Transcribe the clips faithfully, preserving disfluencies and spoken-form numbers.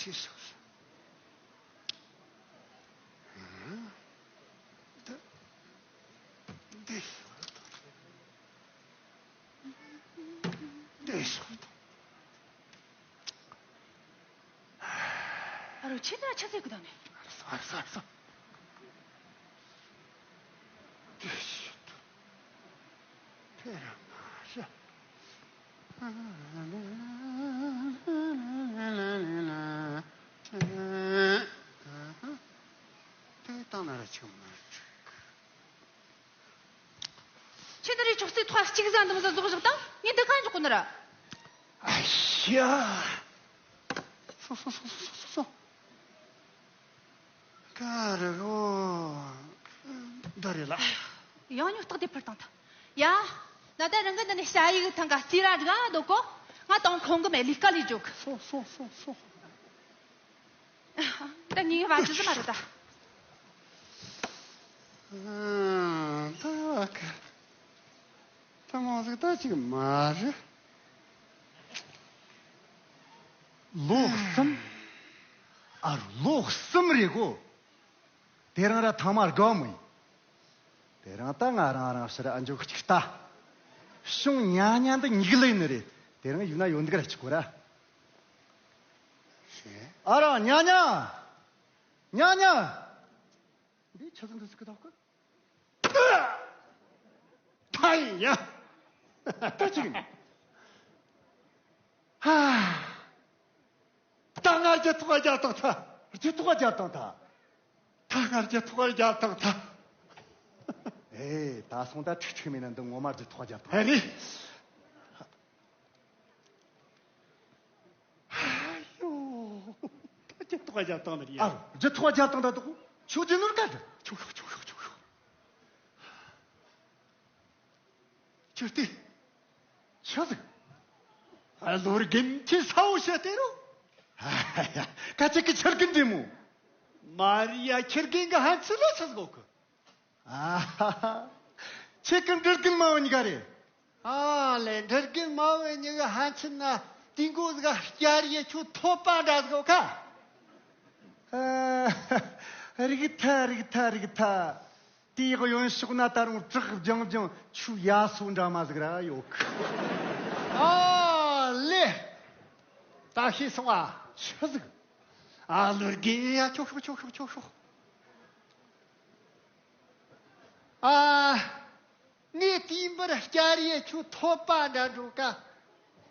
འདི་སོ། འདི་སོ། འདི་སོ། ཨ་རོ་ཁྱེད་ད་ཆ་ཟེར་གི་དང་ནི། ཨ་རོ་ཨ་རོ། འདི་སོ། དེ་རང་མ་ཤ། དེ་བཏང་ན་ར་ཆུ་མ་འགྲིག་ཁྱེད་ནི་རེ་ཅོག་ཙེ་ཐོག་གཅིག་ཟ་འདི་མོ་ཟ་རྫོགས་བཞག་དང་ངས་འདི་གང་འཇོག་གོ་ནི་ར། ཨ་ཤ། སོ་སོ་སོ་སོ་སོ་སོ། ཀ་རི་གོ། འདི་རེད་ལ། ཡང་ཉོ་སྟག་དེ་ཕར་བཏང་ཐལ། ཡ། ན་ད་རང་གི་འདི་ནས་ཞ་ཡིག་ཐང་ག་རྩིས་ར་སྒྲིག་འདུག་གོ། ང་དང་ཁོང་གི་མེད་ལས་ཀ་ལས་འཇོག །སོ་སོ་སོ་སོ། ད་ངའི་བ་ཇི་ཟི་མ་རེད་ད། ཨ། ད་བ་ཀ་ད་མོ་ཟིག་ད་ཅིག་མ་རེད། ལོ་གསུམ། ཨ་རོ་ལོ་གསུམ་རེད་གོ། དེ་རིང་ར་ཐང་མ་དགའ་མོ་ཡིན། དེ་རིང་ད་ང་རང་རང་ཕྱིར་ཨ་འཇོག་གཅིག་ལྟ། ཤོང་ཉ་ཉ་འདི་ཉིག་ལེ་ནི་རེད། དེ་རིང་ཡུལ་ན་ཡོད་འདུག་ར་ཆི་གོ་ར། ཨ་རང་ཉ་ཉ། ཉ་ཉ། འདི་ཆི་ཟིག་འདི་ཟིག་གི་ཐོག་གི། ཐ་ཡིན་ཡ། ད་ཅིག་ཡིན། ཧ། ད་ང་རྒྱུ་ཐོག་རྒྱག་བཏང་ཐ། རྒྱུ་ཐོག་རྒྱག་བཏང་ཐ། ད་ང་རྒྱུ་ཐོག་རྒྱག་བཏང་ཐ། ཨེ། ད་སོང་ད་ཁྲིག་ཁྲིག་མེད་ན་འདི་ངོ་མ་རྒྱུ་ཐོག་རྒྱག་བཏང་ཨ་རེད། ཨ་ཡོ། ད་རྒྱུ་ཐོག་རྒྱག་བཏང་ནི་རེད། ཨ་རྒྱུ་ཐོག་རྒྱག་བཏང་ད་འདུག་ཁྱོད་རྒྱུ་ནོར་ག་འདྲ། ཁྱོད་ཁྱོད་ཁྱོད་ཁྱོད་ཁྱོད་ཁྱོད། ཁྱོད་ལྟོས། ཆི་ཟིག་ཨ་ལོ་རྒན་ཁྱེད་ས་འོ་བཤད་དེ་རོ། ཧ་ཧ་ཧ། ཁ་ཅིག་གི་ཁྱི་རྒན་འདྲེ་མོ། མ་རི་ཡ་ཁྱི་རྒན་གི་ཧན་ཚི་ལ་ཆི་ཟིག་གོ་གི། ཨ་ཧ་ཧ། ཁྱེད་ཀི་འདྲེ་རྒན་མ་བོ་གཉིས་ཀ་རེད། ཨ་ལེ་འདྲེ་རྒན་མ་བོ་གཉིས་ཀ་ཧན་ཚི་ན་དེ་མགོ་ཟིག་སྐྱ་རིས་ཁྱོད་ཐོད་པ་འདྲ་ཟིག་གོ་ཁ། ཨ་ཧ། རིག་ཐ་རིག་ཐ་རིག་ཐ། དེའི་གཡོན་ཕྱོགས་ན་ད་རུང་བྲག་ལྗང་ལྗང་ཆུ་ཡ་སོ་འདྲ་མ་ཟིག་ར་ཡོད་གི། ཨ་ལེ། ད་ཤེས་སོང་ཨ། ཆི་ཟིག་ཨ་ལོ་རྒན་ཡ་ཁྱོད་ཤོག་ཁྱོད་ཤོག་ཁྱོད་ཤོག་ཨ། ངས་དེའི་འབུར་སྐྱ་རིས་ཁྱོད་ཐོད་པ་འདྲ་འགྲོ་ཀ་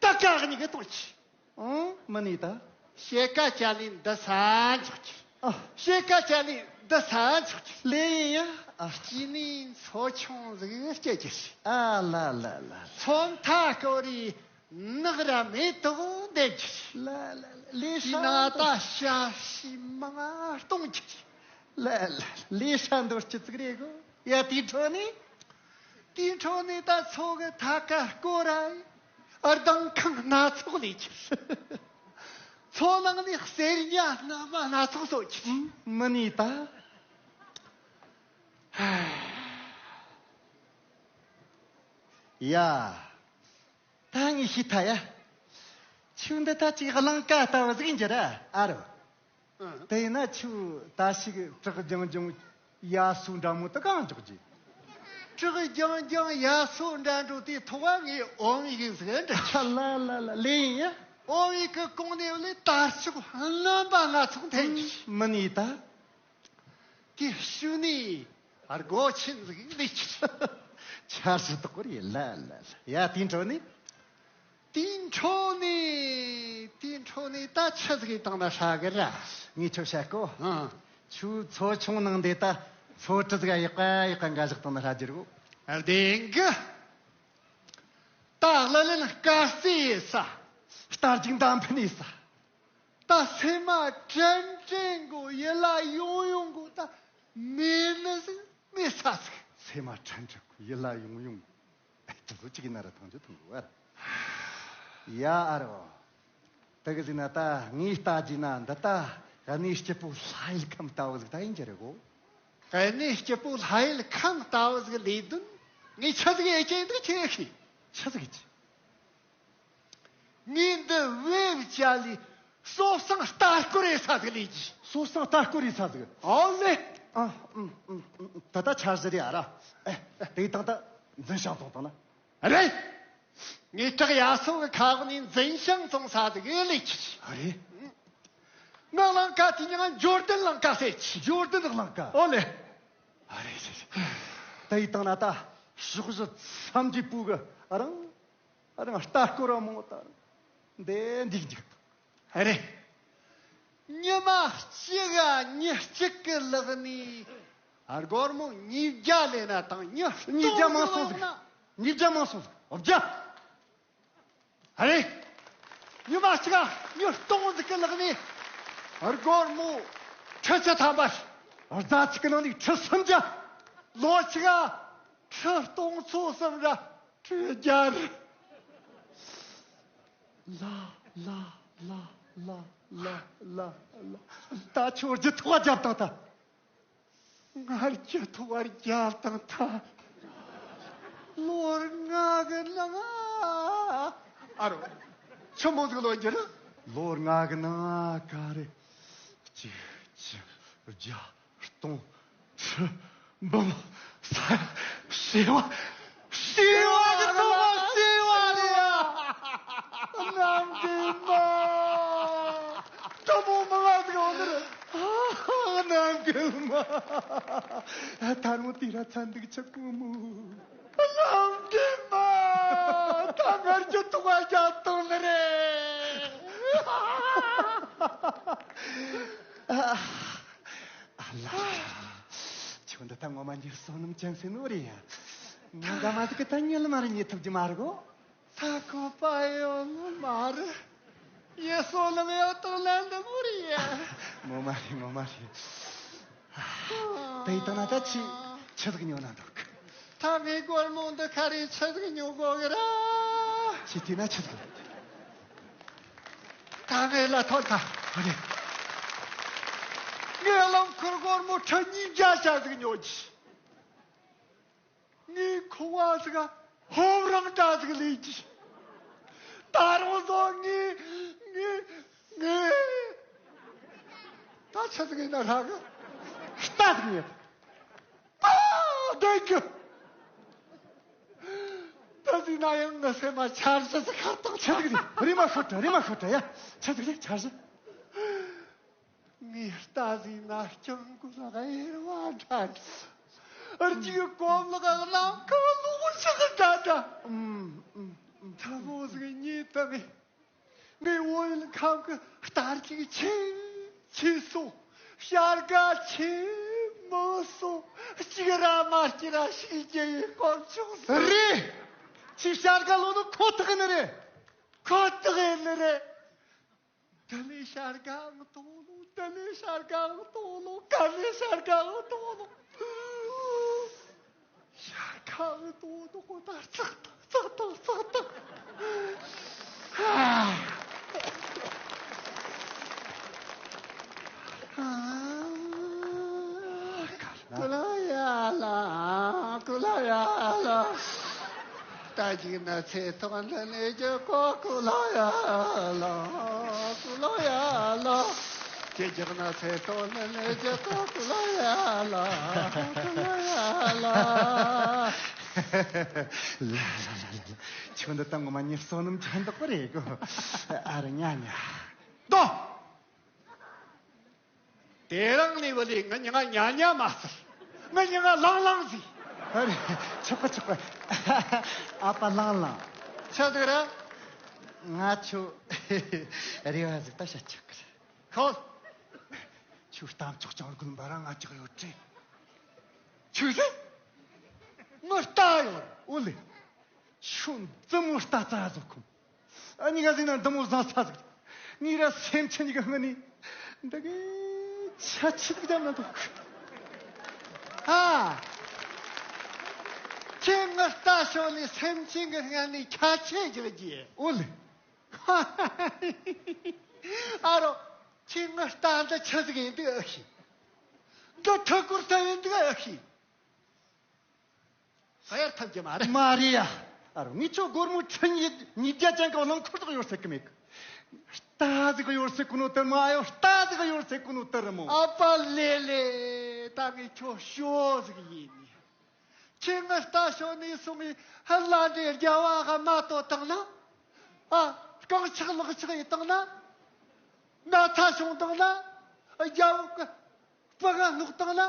ད་ཀ་གཉིས་ཀ་གཏོང་ཆི། ཨང་། མི་ནི་ད། ཕྱེད་ཀ་ཅ་ལི་འདི་ས་འཇོག་གི། ཨ། ཕྱེད་ཀ་ཅ་ལི་འདི་ས་འཇོག་གི། ལེ་ཡིན་ཡ། ཨ། སྐྱེས་ནས་མཚོ་ཆུང་ཟིག་སྐྱེ་གི་ཞིག་ཨ་ལ་ལ་ལ་ལ། མཚོ་མཐའ་སྐོར་རེ་ནགས་ར་མེ་ཏོག་འདེབས་གི་ཞིག་ལ་ལ་ལ། ལེ་ཤ་ན་ད་ཤ་ཤི་མང་ང་གཏོང་གི་ཞིག་ལ་ལ་ལ། ལེ་ཤ་འདོར་སྐྱི་ཙིག་རེད་གོ། ཡ་དེའི་འཕྲོ་ནས། དེའི་འཕྲོ་ནས་ད་མཚོ་གི་མཐའ་ཀ་སྐོར་ར་ཡི། ཨར་དང་ཁང་སྣ་ཚོགས་ལས་ཁྱེར། མཚོ་ནང་ནས་གསེར་ཉ་སྣ་མ་སྣ་ཚོགས་སོགས་ཁྱེར། མི་ནི་ད། ཡ། ད་ངས་ཤེས་ཐལ་ཡ། ཁྱོད་འདི་ད་ཅིག་གླང་ཀ་ལྟ་བུ་ཟིག་ཡིན་རྒྱུ་ར་ཨ་རོ། ཨང་། དེ་ཡིན་ན་ཁྱོད་ད་ཞིག་བྲག་ལྗང་ལྗང་ཡ་སོ་འདྲ་མོ་དེ་གང་འཇོག་རྒྱུ། བྲག་ལྗང་ལྗང་ཡ་སོ་འདྲ་འགྲོ་དེ་ཐོག་ངས་འོ་མའི་ཡིན་ཟིག་འདྲ། ལ་ལ་ལ་ལེ་ཡིན་ཡ། འོ་མའི་གི་གོང་ནས་ལས་དར་ལྕོག་རྣམ་པ་སྣ་ཚོགས་འཐེན་གྱི། མི་ནི་ད། དེ་ཤུ་ནི་སྒོ་ཆེན་ཟིག་ལས་ཀྱི། ཆར་ཞིག་དོག་གོ་རེད་ལ་ལ་ལ། ཡ་དེའི་འཕྲོ་ནས། དེའི་འཕྲོ་ནས་དེའི་འཕྲོ་ནས་ད་ཆི་ཟིག་ཡིན་བཏང་ན་ཧྲ་གི་ར། ངས་ཁྱོད་བཤད་གོ། ཨང་། ཁྱོད་མཚོ་ཆུང་ནང་འདི་ད་མཚོ་གྲུ་ཟིག་ཡག་པ་ཡག་པ་འགའ་བཞག་བཏང་ན་ཧྲ་རྒྱུ་རེད་གོ། བདེན་གི། ད་ཀླུ་ལེན་དཀར་རྩེ་ཡེ་ས། རྟ་རྒྱུག་མདའ་འཕེན་ཡེ་ས། ད་སེམས་མ་དྲན་དྲན་གོ་ཡིད་ལ་ཡོང་ཡོང་གོ་ད་མེད་ནི་ཟིག་མེད་ས་ཟིག་སེམས་མ་དྲན་དྲན་གོ་ཡིད་ལ་ཡོང་ཡོང་གོ། ཨེ་ཅི་ཟིག་ཅིག་ཡིན་ན་ར་ཐང་ཆུ་ཐང་གོ་བར། ཡ་ཨ་རོ། དེ་གི་ཟིག་ན་ད་ངས་ལྟ་རྒྱུ་ན་འདི་ད་གནས་སྐྱིད་པོ་ལྷ་ཡུལ་ཁམས་ལྟ་བུ་ཟིག་ད་ཡིན་གྱི་རེད་གོ། གནས་སྐྱིད་པོ་ལྷ་ཡུལ་ཁམས་ལྟ་བུ་ཟིག་ལས་དོན་ངས་ཆི་ཟིག་ཡེ་ཀྱི་འདུག་ཁྱེད་ཤེས། ཆི་ཟིག་ཡེ་ཀྱི། ངས་འདི་བེབ་ཅ་ལི་ སོ་སང་ལྟ་སྐོར་རེད་ས་ཟིག་ལས་ཀྱི། སོ་སང་ལྟ་སྐོར་རེད་ས་ཟིག་ཨོ་ལེ། ཨ་ཨུམ་ཨུམ་ཨུམ། ད་ལྟ་འཆར་གཞི་རེད་ཨ་ར། ཨེ་དེ་དང་ད་འཛིན་ཤང་ཚོང་དང་ན། རེད། ངས་བྲག་ཡ་སོ་གི་ཁ་འོག་ནས་འཛིན་ཤང་ཚོང་ས་ཟིག་ལས་ཀྱི། ཨ་རེད། ང་ལང་ཀ་དེ་ཉིན་འབྱོར་ལྡན་ལང་ཀ་ཟེར་གྱི། འབྱོར་ལྡན་ལང་ཀ་ཨོ་ལེ། ཨ་རེད་རེད་རེད། ད་ཡི་དང་ན་ད་ཕྱོགས་བཞི་མཚམས་ཀྱི་སྤུ་གི་ཨ་རང་། ཨ་རང་ལྟ་སྐོར་ར་མོ་ད་འདས་འདིག་འདིག་ཨ་རེད། ཉི་མ་གཅིག་ག་ཉི་གཅིག་གི་ལག་ནས་སྒོར་མོ་ཉིས་བརྒྱ་ལེན་ན་དང་ཉི་ཉིས་བརྒྱ་མང་སོང་ཟིག་ཉིས་བརྒྱ་མང་སོང་ཟིག་བརྒྱ། ཨ་རེད། ཉི་མ་གཅིག་ག་ཉི་སྟོང་ཟིག་གི་ལག་ནས་སྒོར་མོ་ཁྲི་བཅུ་ཐམ་པ། རྫ་ཆུ་གི་ནང་ནས་ཁྲི་སུམ་བརྒྱ། ལོ་གཅིག་ག་ཁྲི་སྟོང་ཚོ་གསུམ་ར་ཁྲི་བརྒྱ་རེད། ལ་ལ་ལ་ལ་ལ་ལ་ལ། ད་ཁྱོད་རྒྱུ་ཐོག་རྒྱབ་དང་ད། ང་རྒྱུ་ཐོག་རྒྱབ་དང་ད། ལོ་ལྔ་གི་ནང་ཨ་རོ། ཆི་མོ་ཟིག་ལོ་འགྱུར། ལོ་ལྔ་གི་ནང་ག་རེ། གཅིག་གཅིག་བརྒྱ། སྟོང་། ཁྲི། འབུམ། ས། བྱེ་བ། བྱེ་བ་གི་ཐོག་མ་བྱེ་བ་རེད་ཡ། གནམ་རྒན་མ། སྤྲང་པོ་མང་ང་ཟིག་འོང་ནི་རེད། གནམ་རྒན་མ། ད་རུང་དེ་ར་ཚན་འདུག་ཆག་གོ་མོ། གནམ་རྒན་མ། ད་ང་རྒྱུ་ཐོག་རྒྱག་གཏོང་ནི་རེད། ཨ་ལ། ཁྱོད་འདི་ད་ངོ་མ་ཉིད་བསོད་ནམས་ཅན་ཟེར་ནོ་རེད་ཡ། ང་འདྲ་མ་ཟིག་གི་ད་ཉིད་ལ་མ་རེད་ཉེ་ཐུབ་ཀྱི་མ་རེད་གོ། ད་ཁོ་པ་ཡོང་ནི་མ་རེད། ཡེ་བསོད་ནམས་ཡོད་དང་ལན་འདི་མོ་རེད་ཡ། ངོ་མ་རེད་ངོ་མ་རེད། དེ་ཡི་སྟེང་ན་ད་ཆི་ཆི་ཟིག་ཉོ་ན་འདུག་ད་ངའི་སྒོར་མོ་འདི་ཁ་རེ་ཆི་ཟིག་ཉོ་དགོ་གི་ར། ཆི་དེ་ན་ཆི་ཟིག་ད་ངས་ལ་ཐོན་ཐལ། ཨ་ནི། ངས་རླངས་འཁོར་སྒོར་མོ་ཁྲི་ཉིས་བརྒྱ་ཞག་ཟིག་ཉོ་གྱིས། ངའི་ཁུ་བ་ཟིག་ཧོབ་རང་འདྲ་ཟིག་ལས་གྱིས། ད་རུང་བཟོ་ངའི་ངའི་ངའི་ད་ཆི་ཟིག་ཡིན་ན་ཧྲ་གི་རྟ་ཟིག་ཉོས། ཨ། བདེ་གི། ད་ཟིན་ན་ཡང་ངི་སེམས་མ་འཆར་གཞི་ཟིག་ཁར་བཏང་ཆི་ཟིག་རེད། རེམ་མ་ཤོད་དྲ་རེམ་མ་ཤོད་དྲ་ཡ། ཆི་ཟིག་རེད་འཆར་གཞི། ངའི་རྟ་ཟིན་ན་སྤྱང་ཀི་ལ་གཡེར་བ་འདྲ་འདྲ། རྒྱུག་གོམ་ལག་གནམ་ཁ་ལོག་ཤག་འདྲ་འདྲ། ཨུམ་ཨུམ་ཨུམ། ཐ་མོ་ཟིག་ཉེས་དང་ངས། ངའི་བོད་ཡུལ་ཁམས་ཀྱི་རྟ་རྒྱུག་ཆེ་ཆེ་སོ། བྱ་དགའ་ཆེ་མང་སོ། གཅིག་ར་མ་སྐྱིད་ར་ཞིག་རྒྱུ་ཡི་དཀོན་མཆོག་ཟེར། རེད། ཁྱོས་བྱ་དགའ་ལོན་ནོ་ཁོ་ཐག་ཡིན་ནི་རེད། ཁོ་ཐག་ཡིན་ནི་རེད། འདི་ལས་བྱ་དགའ་ཨང་དང་པོ་ལོ། འདི་ལས་བྱ་དགའ་ཨང་དང་པོ་ལོ། གན་ལས་བྱ་དགའ་ཨང་དང་པོ་ལོ། ཤ་ཁ་ཏོ་ཏོ་ཁོ་ད་ཙག་ཏག་ཙག་ཏག་ཙག་ཏག་ཀུ་ལ་ཡ་ལ། ཀུ་ལ་ཡ་ལ། རྟ་རྒྱུག་ན་ཚེ་ཐོག་འདི་ནས་རྒྱུག་གོ། ཀུ་ལ་ཡ་ལ། ཀུ་ལ་ཡ་ལ། ཁྱེད་ཀྱི་ན་ཚེ་ཐོག་ནས་ནས་ཀྱི་ཐོག་ཀུ་ལ་ཡ་ལ། ཀུ་ལ་ཡ་ལ། ལ་ལ་ལ་ལ་ལ། ཁྱོད་འདི་ད་ངོ་མ་ཉིད་བསོད་ནམས་ཅན་འདུག་པ་རེད་གོ། ཨ་ར་ཉ་ཉ། ཏོ། དེ་རིང་ནས་བུ་ལས་ང་མྱིང་ང་ཉ་ཉ་མ་ཟེར། ང་མྱིང་ང་ལང་ལང་ཟེར། ཨ་རེ། ཆོག་གི་ཆོག་གི། ཨ་ཕ་ལང་ལང་། ཆི་ཟིག་རེད། ང་ཁྱོད་རེ་བ་ཟིག་ད་བྱ་ཆོག་གི་རེད། ཁོ། ཁྱོད་གཏམ་ཆོག་ཅང་རྒུན་འབའ་རང་ང་ཅག་ཡོད་དྲེ། ཆུ་ཟེ། ངའི་རྟ་ཡོད། ཨོ་ལེ། ཁྱོད་འདི་མོ་རྟ་རྩ་ཟིག་ཁུམ། ཨ་ནི་ག་ཟིག་ན་འདི་མོ་བཟང་ས་ཟིག་ངའི་ར་སེམས་ཅན་གྱི་སྔུན་ནས་འདི་གི་ཆ་ཆི་ཟིག་བརྒྱབ་ན་འདུག་ཨ། ཁྱེད་ངའི་རྟ་ཞོ་ནས་སེམས་ཅན་གྱི་སྔུན་ནས་ཁྱད་ཆོས་རྒྱག་རྒྱུ། ཨོ་ལེ། ཨ་རོ། ཁྱེད་ངའི་རྟ་འདི་ཆི་ཟིག་ཡིན་འདུག་ཨེ་ཤེས། འདི་ཕྲུ་གུར་ཐལ་ཡིན་འདུག་ཨེ་ཤེས། ཧ་ཡར་ཐབས་ཀྱི་མ་རེད། མ་རེད་ཡ། ཨ་རོ་ངས་ཁྱོད་སྒོར་མོ་ཁྲི་ཉིས་ཉིས་བརྒྱ་ཅན་གྱི་རླངས་འཁོར་དག་ཡོད་ཟེར་གི་མེད་གི། རྟ་ཟིག་ཡོད་ཟེར་གོ་ནོ་དེ་མ་ཡོད། རྟ་ཟིག་ཡོད་ཟེར་གོ་ནོ་དེ་རེད་མོ། ཨ་ཕ་ལེ་ལེ། ད་ངས་ཁྱོད་ཤོ་ཟིག་ཡིན་ནི། ཁྱེད་ངའི་རྟ་ཞོན་ནས་སོང་ངས་ཧ་ལ་འདྲེ་རྒྱ་བ་ག་མ་ཏོ་བཏང་ན། ཨ། རྐང་ཆག་ལག་ཆག་ཡི་བཏང་ན། ན་ཚ་བྱུང་བཏང་ན། རྒྱ་བོ་གི་སྤུ་ག་སློག་བཏང་ན།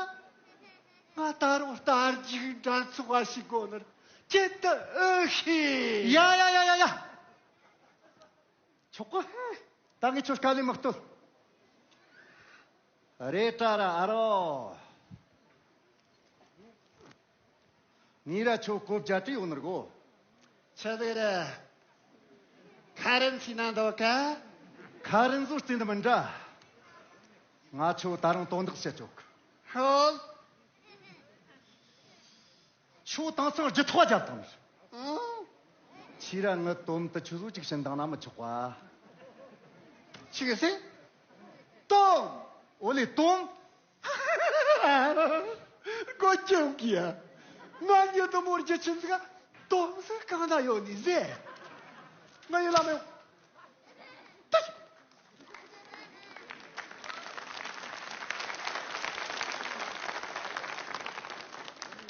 ང་ད་རུང་རྟ་རྒྱུག་འགྲན་ཚོགས་བ་ཞིག་དགོ་ནར་ཁྱེད་དུ་ཨེ་ཤེས། ཡ་ཡ་ཡ་ཡ་ཡ། ཆོག་གི། ད་ངས་ཁྱོད་དཀའ་ལས་མི་གཏོད། རེད་དྲ་ར་ཨ་རོ། ངས་ར་ཁྱོད་གོ་བརྒྱ་སྤྲད་ཡོང་ནི་རེད་གོ། ཆི་ཟིག་རེད། ཁ་རན་ཚིག་ན་འདོད་ག། ཁ་རན་ཟོ་རྩེ་འདི་མི་འདྲ། ང་ཁྱོད་ད་རུང་དོན་དག་བཤད་ཆོག་གི། ཧོལ། ཁྱོད་དེང་སང་རྒྱུ་ཐོག་རྒྱབ་དང་། ཨང་། ཁྱེད་ར་ངི་དོམ་དུ་ཆུ་བཟོ་ཅིག་བྱིན་དང་ན་མི་ཆོག་པ། ཆི་གི་སེ། དོམ། ཨོ་ལེ་དོམ། གོ་ཅོག་གི་ཡ། ང་ཉོ་དོ་མོར་རྒྱུ་ཆུན་ཟིག་དོམ་ཟིག་གང་ན་ཡོད་ནི་ཟེ། ང་ཡོད་ལ་མི་ཡོང་།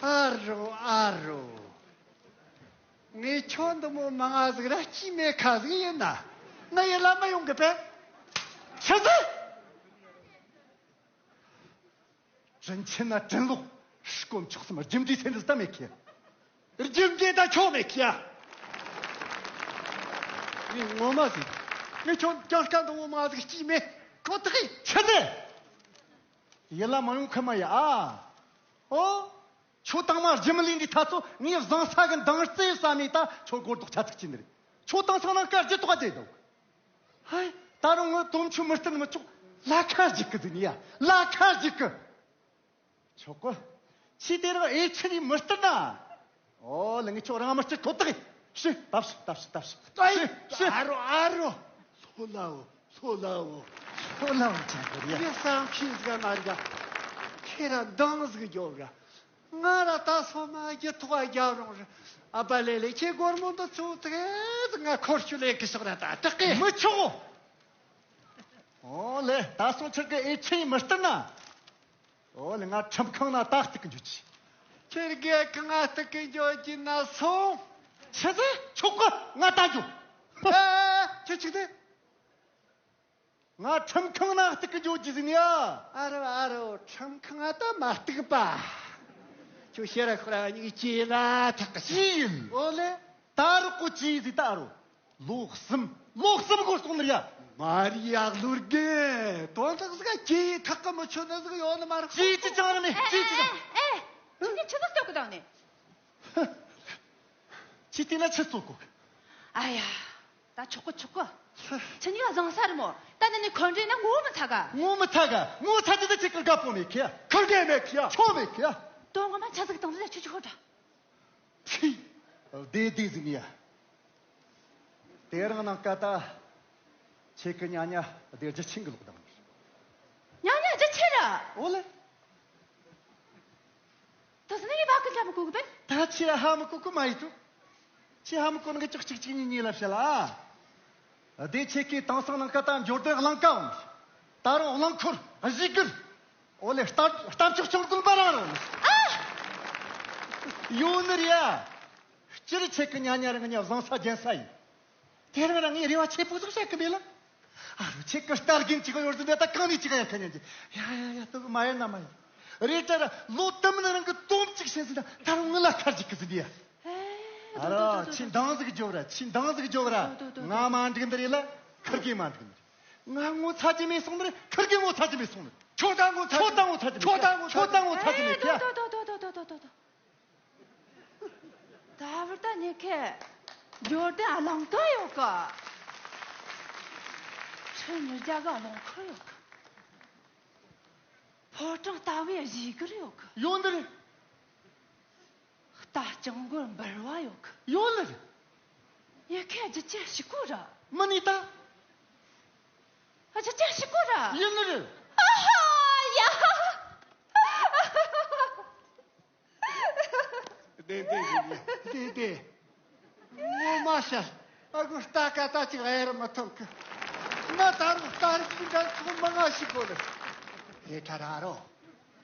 ཨ་རོ་ཨ་རོ། ངས་ཁྱོད་འདི་མོ་མང་ང་ཟིག་ར་སྐྱིད་མེད་ཁ་ཟིག་ཡིན་ན། ང་ཡི་ལ་མ་ཡོང་གི་པས། ཆི་ཟིག། དྲིན་ཆེན་ན་དྲིན་ལོག། སྐོམ་ཆོག་སམ་རྒྱུ་འབྲས་ཚེ་འདི་ལྟ་མེད་ཁྱེད། རྒྱུ་འབྲས་ད་ཁྱོད་མེད་ཁྱེད། ངས་ངོ་མ་ཟིག། ངས་ཁྱོད་ཀྱང་སྐད་འདི་མོ་མང་ཟིག་སྐྱིད་མེད་ཁོ་ཐག་ཡིན། ཆི་ཟིག། ཡིད་ལ་མ་ཡོང་ཁི་མ་ཡི་ཨ། ཨོ། ཁྱོད་དང་མ་རྒྱུ་མི་ལས་འདི་ཐ་ཚོ་ངས་བཟང་ས་གི་འདང་རྩེ་ས་མེད་ད་ཁྱོད་སྒོར་རྡོག་ཆ་ཚིག་ཅི་འདིར། ཁྱོད་དང་ཚང་ནང་དཀར་རྒྱུ་དོག་རྒྱུ་འདུག། ཧའི། ད་རུང་ངི་དོམ་ཆུ་མི་སྟེར་མི་ཆོག། ལ་ཁ་ཞིག་གི་ཟིན་ཡ། ལ་ཁ་ཞིག་གི། ཆོག་གི། ཁྱི་དེ་རང་ཨེ་ཆི་ནི་མི་སྟེར་ན། ཨོ་ལེ་ངི་ཁྱོད་རང་མི་སྟེར་ཁོ་ཐག་ཡིན། ཤི་ལྟ་ཤི་ལྟ་ཤི་ལྟ་ཤི། ཨེ། ཤི་ཤི། ཨ་རོ་ཨ་རོ། ལྷོ་ལའོ། ལྷོ་ལའོ། ལྷོ་ལའོ་ཅན་གི་རེད། ངས་བསམ་ཤེས་ཟིག་མ་རྒྱ། ཁྱེད་རང་འདང་ཟིག་རྒྱོབ་ར། ང་ར་ད་སོ་མ་རྒྱུ་ཐོག་རྒྱབ་རུང་རེད། ཨ་ཕ་ལེ་ལེ་ཁྱེད་སྒོར་མོ་འདི་ཚོ་དེ་ང་འཁོར་ཆུ་ལེན་གི་ཤོག་ར་ད་དྲག་གི། མི་ཆོག། ཨོ་ལེ་ད་སོང་ཆག་གི་ཨེ་ཆི་མི་སྟེར་ན། ཨོ་ལེ་ང་ཁྲིམས་ཁང་ན་ད་སྟེགས་གི་འཇུག་ཅི། ཁྱེད་རྒན་གི་ང་སྟེགས་གི་འཇོག་གི་ན་སོང་། ཆི་ཟེ་ཆོག་གི་ང་ད་འཇུག། ཨེ་ཁྱེད་ཆིག་དེ། ང་ཁྲིམས་ཁང་ན་སྟེགས་གི་འཇོག་གི་ཟིན་ཡ། ཨ་རོ་ཨ་རོ། ཁྲིམས་ཁང་ད་མ་སྟེགས་པ། ཁྱོད་ཤེས་ར་ཁོ་ར་གཉིས་ཀྱི་ལ་ཐག་གི་ཅི་ཡིན། ཨོ་ལེ། ད་རུ་ཀོ་ཅི་ཟིག་ད་རུ། ལོ་གསུམ། ལོ་གསུམ་གོ་སོང་ནི་ར། མ་རི་ཡག་ལུར་གེ། དོན་དག་ཟིག་ག་ཅི་ཐག་གི་མི་ཆོད་ནི་ཟིག་ཡོད་ནི་མ་རེད། ཅི་ཅི་ཅང་ར་མེད། ཅི་ཅི་ཅང་། ཨེ། ཁྱེད་ཆི་ཟིག་སྐྱོ་གི་དང་ནི། ཅི་བལྟས་ན་ཆི་ཙོག་གོ། ཨ་ཡ། ད་ཆོག་གི་ཆོག་གི། ཁྱེད་གཉིས་ཀ་བཟང་ས་རེད་མོ། ད་ནི་ནི་ཁོ་འདྲེ་ན་ངོ་མི་ཚ་ག། ངོ་མི་ཚ་ག། ངོ་ཚ་ཅི་ད་ཅི་ཀི་དགའ་པོ་མེད་ཁི། ཁུར་གེ་མེད་ཁི། ཆོ་མེད་ཁི། དོན་ངོ་མ་ཆ་ཟིག་དང་ཟིག་ཆུ་ཆུ་ཁོ་འདྲ། ཕི། བདེ་བདེ་ཟིག་ཡ། དེ་རང་ནང་ཀ་ད། ཁྱེད་ཀྱི་ཉ་ཉ་དེ་རྒྱུ་ཆིང་གི་ལོག་དང་། ཉ་ཉ་རྒྱུ་ཆེ་ར། ཨོ་ལེ། ད་སི་ནི་ཡི་བ་ཀི་འདྲ་མི་གོ་གི་པས། ད་ཁྱེད་ཧ་མི་གོ་གི་མ་ཡི་ཏུ། ཁྱེད་ཧ་མི་གོ་ནི་གི་ཅོག་ཅིག་ཅིག་གཉིས་གཉིས་ལ་བཤད་ལ། དེ་ཁྱེད་ཀྱི་དེང་སང་ནང་ཀ་ད་འབྱོར་ལྡན་གླིང་ཀ་འོང་། ད་རུང་རླངས་འཁོར་གཞིས་གུར། ཨོ་ལེ། རྟ་རྟ་མཆོག་ཆུང་ཀུན་པ་རང་རང་། ཨ། ཡོད་ནི་རེད་ཡ། སྤྱིར་ཁྱེད་ཀྱི་ཉ་ཉ་རང་ཉ་བཟང་ས་རྒྱན་ས་ཡིན། དེ་རིང་རང་ངས་རེ་བ་ཆེ་པོ་ཟིག་བྱེད་ཀི་མེད་ལ། ཨ་རོ་ཁྱེད་ཀྱི་རྟ་རྒན་ཅིག་ཡོད་ཟིན་ད་ད་གང་ནས་ཅིག་ཡ་ཁ་ཉན་གྱི། ཡ་ཡ་ཡ་ད་མ་ཡེ་ན་མ་ཡེ། རེད་ད་ར་ལོ་དུ་མིན་རང་གི་དོམ་ཅིག་བྱིན་ཟིན་ད་ད་རུང་ངི་ལ་ཁར་ཅིག་གི་ཟིན་ཡ། ཨ་རོ་ཁྱེད་འདང་ཟིག་རྒྱོབ་ར། ཁྱེད་འདང་ཟིག་རྒྱོབ་ར། ང་མ་འགྲིག་འདི་རེད་ལ་ཁུར་གེ་མ་འགྲིག་འདི་རེད། ང་ངོ་ཚ་གྱི་མེད་སོང་ནི་རེད། ཁུར་གེ་ངོ་ཚ་གྱི་མེད་སོང་ནི་རེད། ཁྱོད་ད་ངོ་ཚ་གྱི། ཁྱོད་ད་ངོ་ཚ་གྱི་མེད། ཁྱོད་ད་ངོ་ཚ་གྱི་མེད་ཁྱེད། ད་བར་ད་ཉེ་ཁེ། འབྱོར་ལྡན་གླིང་ཀ་ཡོད་གི། ཁྲི་ཉིས་བརྒྱ་གི་རླངས་འཁོར་ཡོད་གི། ཕོ་བྲང་ལྟ་བུའི་གཞིས་གུར་ཡོད་གི། ཡོད་འདི་རེད། རྟ་རྐྱང་མགོར་འབུལ་བ་ཡོད་གི། ཡོད་ནི་རེད། ཉེ་ཁེ་རྒྱུ་ཆེ་ཞིག་གོ་ར། མི་ནི་ད། རྒྱུ་ཆེ་ཞིག་གོ་ར། ཡིན་ནི་རེད། ཨ་ཧ་ཡ། བདེ་བདེ་ཞིག་ཡིན། བདེ་བདེ། ངོ་མ་ཤར། ཨ་ཁུ་རྟ་ཀ་ད་ཅིག་ཨེ་ར་མ་ཐོབ་གི། ང་ད་རུང་སྟ་རེ་གཅིག་འདྲ་ཚོང་མ་ང་ཞིག་དགོས་ནི། ཧེ་ཁྲ་ར་རོ།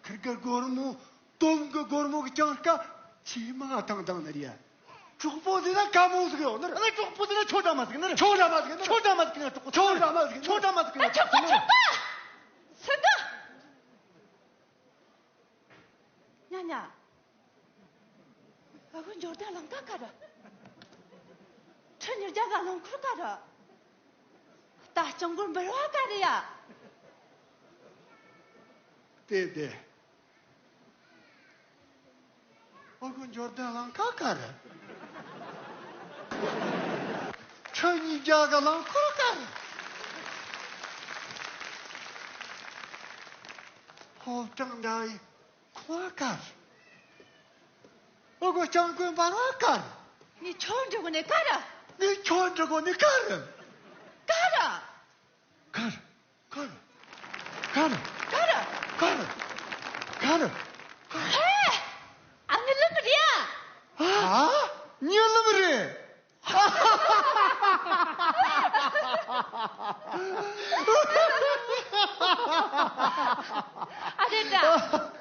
ཁིར་གི་སྒོར་མོ། དོམ་གི་སྒོར་མོ་གི་གྱང་ཀ་ཆི་མ་ང་ཐང་ཐང་ནི་རེད། གྲོགས་པོ་འདི་ན་ཀ་མོ་ཟིག་ཡོད་ནི། ཨ་ནི་གྲོགས་པོ་འདི་ན་ཆོ་འདྲ་མ་ཟིག་ནི། ཆོ་འདྲ་མ་ཟིག་ནི། ཆོ་འདྲ་མ་ཟིག་ནི། གྲོགས་པོ་ཆོ་འདྲ་མ་ཟིག་ནི། ཆོ་འདྲ་མ་ཟིག་ནི། ཨ། ཆོག་གོ། ཆོག་གོ། སུ་གི། ཉ་ཉ། ཨ་ཁུ་འབྱོར་ལྡན་རླངས་ཀ་ག་རེ། ཁྲི་ཉིས་བརྒྱ་ག་རླངས་འཁོར་ག་རེ། རྟ་རྐྱང་མགོར་འབུལ་བ་ག་རེ་ཡ། དེ་དེ། ཨ་ཁུ་འབྱོར་ལྡན་རླངས་ཀ་ག་རེ། ཁྲི་ཉིས་བརྒྱ་ག་རླངས་འཁོར་ག་རེ། ཧོབ་ཀྲང་འདྲ་ཡི་ཁོ་གར། ཨོ་གོ་སྤྱང་ཀོན་འབར་བ་གར། ངས་ཁྱོད་འདྲི་གོ་ནས་གར། ངས་ཁྱོད་འདྲི་གོ་ནས་གར། གར། གར། གར། གར། གར། གར། གར། ཧེ། ཨ་ནི་ལུམ་རེད་ཨ། ཨ། ཉི་ལུམ་རེད། ཨ་རེད་ད།